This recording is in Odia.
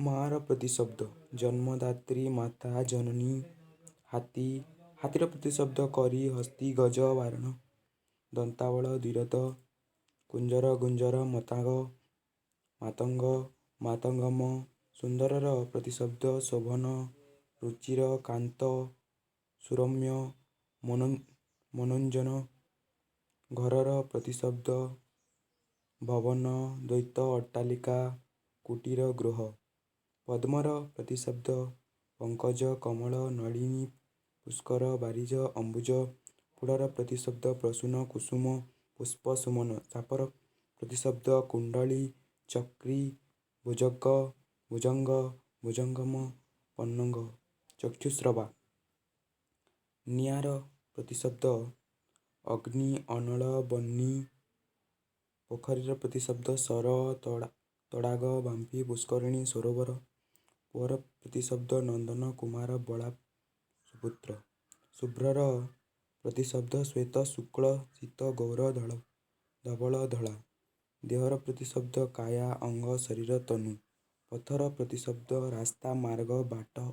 ମା'ର ପ୍ରତିଶବ୍ଦ ଜନ୍ମଦାତ୍ରୀ, ମାତା, ଜନନୀ। ହାତୀ। ହାତୀର ପ୍ରତିଶବ୍ଦ କରି, ହସ୍ତୀ, ଗଜ, ବାରଣ, ଦନ୍ତାବଳ, ଦ୍ୱିରଥ, କୁଞ୍ଜର, ଗୁଞ୍ଜର, ମତାଙ୍ଗ, ମାତଙ୍ଗ, ମାତଙ୍ଗମ। ସୁନ୍ଦରର ପ୍ରତିଶବ୍ଦ ଶୋଭନ, ରୁଚିର, କାନ୍ତ, ସୁରମ୍ୟ, ମନୋରଞ୍ଜନ। ଘରର ପ୍ରତିଶବ୍ଦ ଭବନ, ଦ୍ୱୈତ, ଅଟ୍ଟାଳିକା, କୁଟୀର, ଗୃହ। ପଦ୍ମର ପ୍ରତିଶବ୍ଦ ପଙ୍କଜ, କମଳ, ନଳିନୀ, ପୁଷ୍କର, ବାରିଜ, ଅମ୍ବୁଜ। ଫୁଲର ପ୍ରତିଶବ୍ଦ ପ୍ରସୂନ, କୁସୁମ, ପୁଷ୍ପ, ସୁମନ। ସାପର ପ୍ରତିଶବ୍ଦ କୁଣ୍ଡଳୀ, ଚକ୍ରୀ, ଭୁଜଗ, ଭୁଜଙ୍ଗ, ଭୁଜଙ୍ଗମ, ପନ୍ନଗ, ଚକ୍ଷୁଶ୍ରବା। ନିଆଁର ପ୍ରତିଶବ୍ଦ ଅଗ୍ନି, ଅନଳ, ବହ୍ନି। ପୋଖରୀର ପ୍ରତିଶବ୍ଦ ସର, ତଡ଼ାଗ, ବାମ୍ଫି, ପୁଷ୍କରିଣୀ, ସରୋବର। ପୁଅର ପ୍ରତିଶବ୍ଦ ନନ୍ଦନ, କୁମାର, ବଳା, ସୁପୁତ୍ର। ଶୁଭ୍ରର ପ୍ରତିଶବ୍ଦ ଶ୍ୱେତ, ଶୁକ୍ଳ, ସିତ, ଗୌର, ଧବଳ, ଧଳା। ଦେହର ପ୍ରତିଶବ୍ଦ କାୟା, ଅଙ୍ଗ, ଶରୀର, ତନୁ। ପଥର ପ୍ରତିଶବ୍ଦ ରାସ୍ତା, ମାର୍ଗ, ବାଟ,